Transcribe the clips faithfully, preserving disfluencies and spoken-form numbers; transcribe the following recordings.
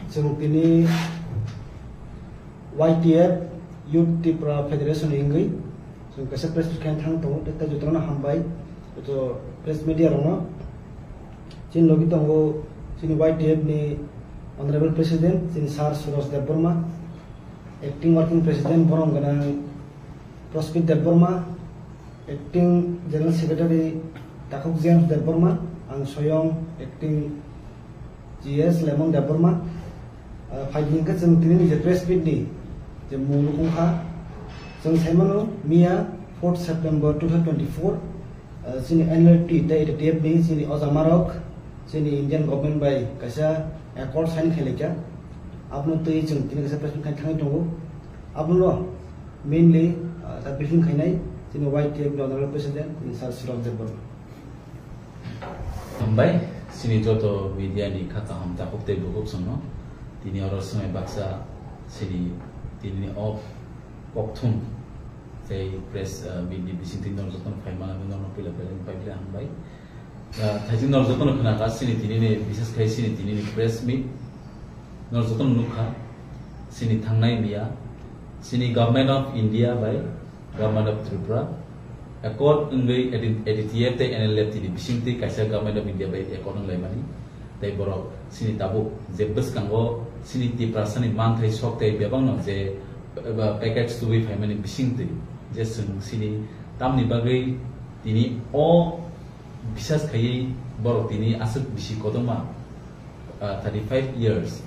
Chwng tini Y T F, Youth Tipra Federation ni wngwi chwng kaisa press meet khaina thang tongo, tei jotono hambai, joto press media rokno. Chini logi tongo chini Y T F ni Honorable President, chini Sir Suraj Debbarma, Acting Working President, borom gwnang Prospit Debbarma, Acting General Secretary Takhuk James Debbarma, ang soyong Acting G S Lemon Debbarma. Ah, phaidi hwnkhe chwng tini ni je press meet ni je mung nukung kha, chwng saimano miya fourth September two thousand twenty-four, ah, chini N L T tei T T F ni chini ojamarok chini Indian government bai kaisa accord sign khailai kha. Abono twi chwng tini kaisa press meet khai thangwi tongo. Abono mainly, ah, ta briefing khainai chini Y T F ni Honorable President, chini Sir Suraj Debbarma. Hambai, chini joto media ni kha kaham takhuk tei bukhuk songno. Tini oro swmai baksa chini tini o kokthum tei press, ah, meet ni bisingtwi norok jotono phaimani norokno puila belai pai belai hambai. Ah, thaising norok jotono khna kha, chini tini ni, bises khai chini tini ni press meet. Norok jotono nukha, chini thangnai miya, chini Government of India bai Government of Tripura accord wngwi A D T F tei N L F T ni bisingtwi kaisa Government of India bai accord wnglaimani. Tei borok chini tabuk je bwskango chini Tiprasani manthai sok tei bebakno je, eba, package tubui phaimani bisingtwi je chwng chini tamni bagwi tini o bisas khaiwi borok tini aswk bisi kotorma, ah, thirty five years,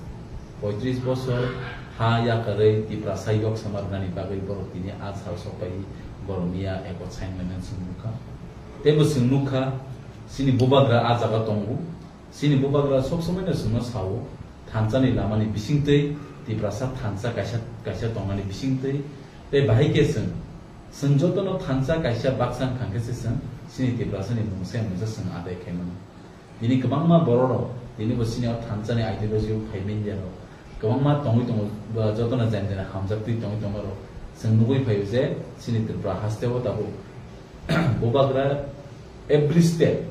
poitris bosor ha yakarwi Tiprasa yok sama rwnani bagwi borok tini a sal sok pai borok miya accord sign lainani chwng nukha. Tei bo chwng nukha, chini bubagra a jaga tongo, chini bubagra sob somoino chwngno sao, thansani lamani bisingtwi, Tiprasa thansa kaisa, kaisa tongnani bisingtwi, tei bahai khe chwng, chwng jotono thansa kaisa baksa wngkha khe se chwng chini Tiprasani mungsa mungsa chwng adai khaimano. Tini kwbangma bororok, tini bo chini o thansani ideology o phai media rok kwbangma tongwi tongo, ba jotono jani jani hamjaktwi tongwi tongo rok. Chwng nugwi phaio je chini Tripura haste o tabuk bubagra every step,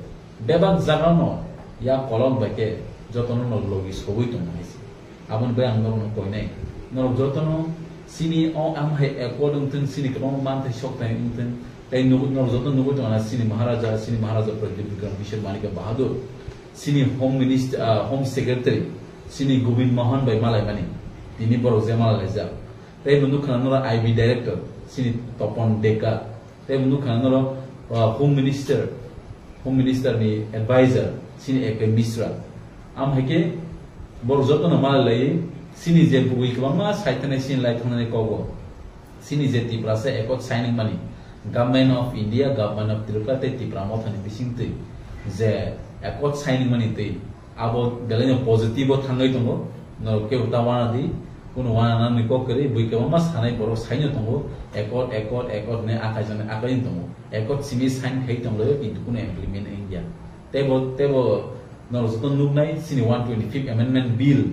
bebak jagano ya kolok bai khe jotono no logi sogwi tongo hai se. Aboni bai ang norokno koinai, norok jotono chini o am hai accord wngthwng, chini kwbangma manthai sok thai wngthwng, tei nugwi, norok joto nugwi tongo na chini Maharaja, chini Maharaja Pradyut Bikram Kishore Manikya Bahadur, chini Home Minister, ah, Home Secretary, chini Govind Mohan bai malaimani, tini borok je malai laijak. Tei bo nukha norok I B Director, chini Topon Deka, tei bo nukha norok, ah, Home Minister, Home Minister ni advisor, chini A K Mishra. Am hai khe borok jotono malai lai, chini je bugui kwbangma sai thanai chini lai thangnani kogo. Chini je Tiprasa accord sign wngmani, Government of India, Government of Tripura tei Tipra Mothani bisingtwi je accord sign wngmani twi abo belaino positive o thangwi tongo, norok kebo ta wana di, kuno wana nani kok kwrwi, bui kwbangma sanai borok saino tongo, accord, accord, accord hwnwi akai jani akai tongo, accord simi sign khai tonglaio, kintu kuno implement wngya. Teibo, teibo norok joto nuknai chini one twenty-fifth Amendment Bill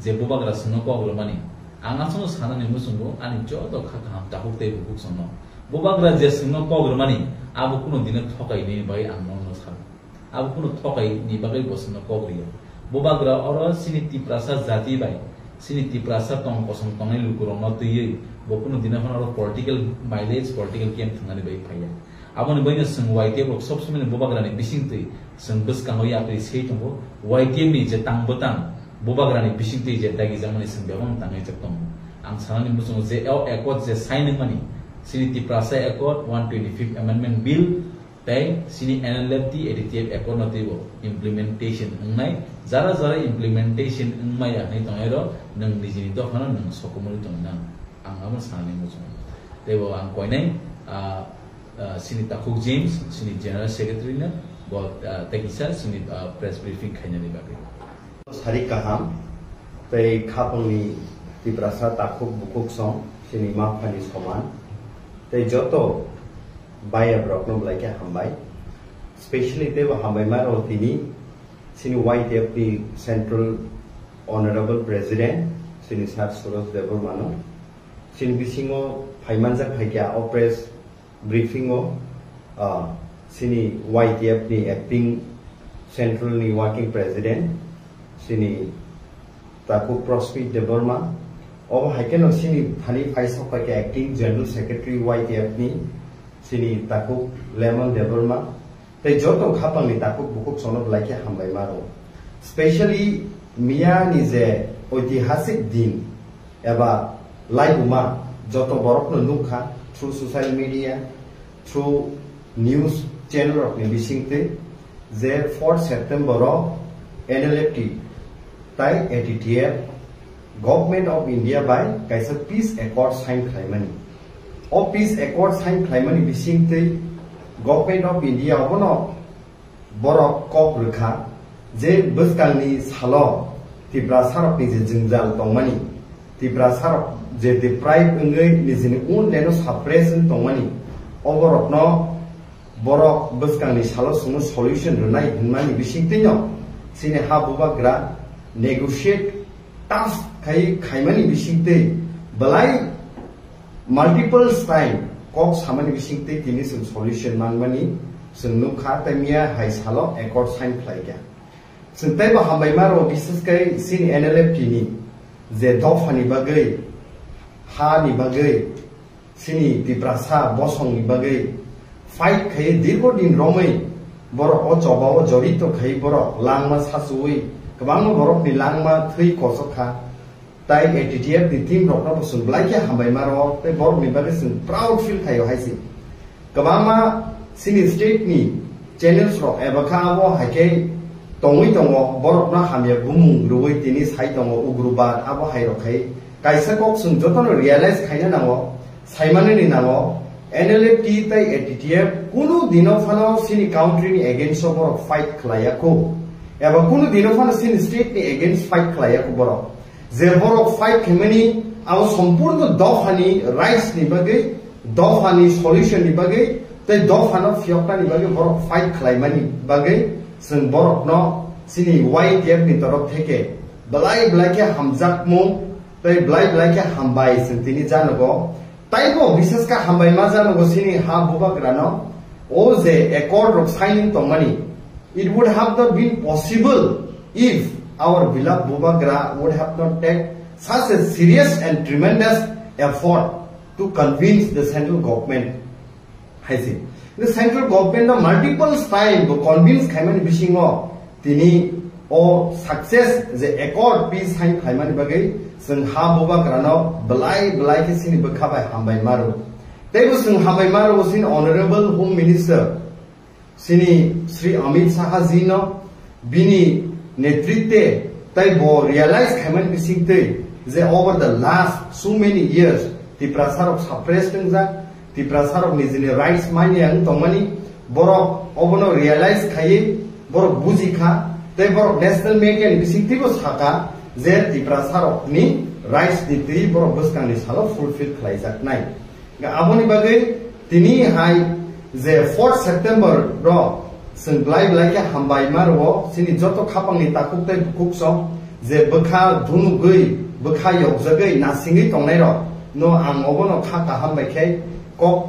je bubagra chwngno kok rwmani. Ang aswkno sanani muchungo ani joto kha kaham takhuk tei bukhuk songno. Bubagra je chwngno kok rwmani, abo kuno dino thokai nini bagwi ang nono sano. Abo kuno thokai ni bagwi bo chwngno kok rwya. Bubagra oro chini Tiprasa jati bai, chini Tiprasa tong kosong tongnai lukurokno twiwi bo kuno dino phano oro political mileage, political game thwngnani bagwi phaiya. Aboni bagwino chwng Y T F rok sob somoi bubagrani bisingtwi chwng bwskango yapri sei tongo. Y T F ni je tang bwtang bubagrani bisingtwi je dagijakmani chwng bebakno tangwi jak tongo. Ang sanani muchungo je o accord je sign wngmani, chini Tiprasa Accord, one twenty-fifth Amendment Bill, tei chini N L F T, A D T F accord no twibo implementation wngnai, jara jara implementation wngmaya hinwi tongnairok nwng nijini dophano nwng sokomorwi tongwi nang. Ang abo sanani muchungo. Teibo ang koinai, ah, ah, chini Takhuk James, chini General Secretary no, bo, ah, tei kisa chini, ah, press briefing khainani bagwi. Sari kaham, tei khapangni Tiprasa takhuk bukhuk song, chini maphani soman, tei joto baya borokno belai khe hambai. Specially teibo hambai ma rw tini, chini Y T F ni Central Honorable President, chini Sir Suraj Debbarmano, chini bisingo phaimanjak phaikha o press briefing o, ah, chini Y T F ni acting central ni working president, chini Takhuk Prospit Debbarma, obo hai kheno chini thani phai sok pai khe acting general secretary Y T F ni chini takhuk Lemon Debbarma, tei joto khapangni takhuk bukhuk sono belai khe hambai ma rwo. Specially miya ni je oitihasik din eba laibuma joto borokno nukha through social media, through news channel rokni bisingtwi je fourth September o N L F T tai A T T F Government of India bai kaisa peace accord sign khlaimani. O peace accord sign khlaimani bisingtwi Government of India obono borok kok rwkha je bwskangni salo Tiprasarokni je jwngjal tongmani, Tiprasarok je deprive wngwi nijini own land o suppress wng tongmani, oborokno borok bwskangni salo chwngno solution rwnai hwnmani bisingtwino chini ha bubagra negotiate tough khai khaimani bisingtwi belai multiple time kok samani bisingtwi tini chwng solution manmani chwng nukha, tei miya hai salo accord sign khlaikha. Chwng teibo hambai ma rwo, bises khe chini N L F T ni je dophani bagwi, ha ni bagwi, chini Tiprasa bosongni bagwi fight khai dirgo din romwi borok o choba o jorito khai borok langma sachuwi kwbangma borokni langma thwi kochok kha. Tai A T T F ni team rokno bo chwng belai khe hambai ma rwo, tei borokni bagwi chwng proud feel khaio hai se. Kwbangma chini state ni channels rok eba kha abo hai khe tongwi tongo, borokno hamya bumung rwui tini sai tongo ugrubad abo hai rok khai. Kaisa kok chwng jotono realize khaina nango, saimanani nango, N L F T tei A T T F kunu dino phano chini country ni against o borok fight khlaiya kho, eba kunu dino phano chini state ni against fight khlaiya kho borok. Je borok fight khaimani abo sompurno dophani rights ni bagwi, dophani solution ni bagwi, tei dophano phiyokna ni bagwi borok fight khlaimani bagwi chwng borokno chini Y T F ni torof theke belai belai khe hamjakmung tei belai belai khe hambai chwng tini janogo. Taibo bises khe hambai ma janogo chini ha bubagrano o je accord rok signing tongmani. It would have not been possible if our beloved Bubagra would have not take such a serious and tremendous effort to convince the central government. Hai se. The central government no multiple time bo convince khaimani bisingo tini o success je accord peace sign khaimani bagwi chwng ha bubagrano belai belai khe chini bwkha bai hambai ma rwo. Teibo chwng hambai ma rwo chini Honorable Home Minister chini Shri Amit Shah ji no bini netritwe tei bo realize khaimani bisingtwi je over the last so many years Tiprasa rok suppressed wngjak, Tiprasa rok nijini rights manya wng tongmani, borok obono realize khaiwi borok buji kha, tei borok national media ni bisingtwibo saka je Tiprasa rokni rights ni twi borok bwskangni salo fulfill khlaijaknai. Aboni bagwi tini hai je fourth September ro chwng belai belai khe hambai ma rwo chini joto khapangni takhuk tei bukhuk song je bwkha dhunugwi bwkha yokjagwi nasingwi tongnai rok no ang obono kha kaham bai khe kok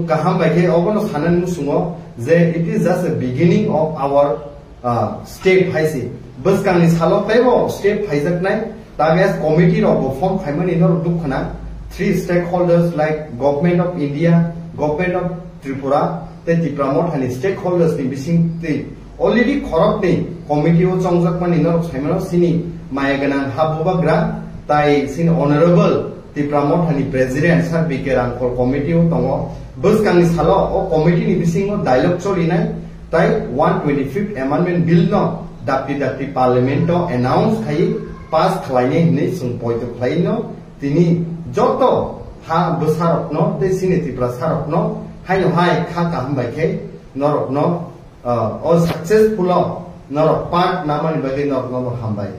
kaham bai khe obono sanani muchungo je it is just a beginning of our ah, step hai se. Bwskangni salo teibo step phaijaknai. Tages committee rok bo form khaimani norok duk khna. Three stakeholders like Government of India, Government of Tripura, tei Tipra Mothani stakeholders ni bising twi already khoroknwi committee o chongjakmani norok saimano sini maya gwnang ha bubagra tai sini honorable Tipra Mothani President Sir B K Rangkhol committee o tongo. Bwskangni salo o committee ni bisingo dialogue cholinai tai one twenty-fifth Amendment Bill no dapti dapti Parliament o announce khai pass khlainai hinwi chwng poito khlaino tini joto ha bwsarokno tei chini Tiprasarokno haino hai kha kaham bai khe norokno, ah, o successful o norok part namani bagwi norokno bo hambai.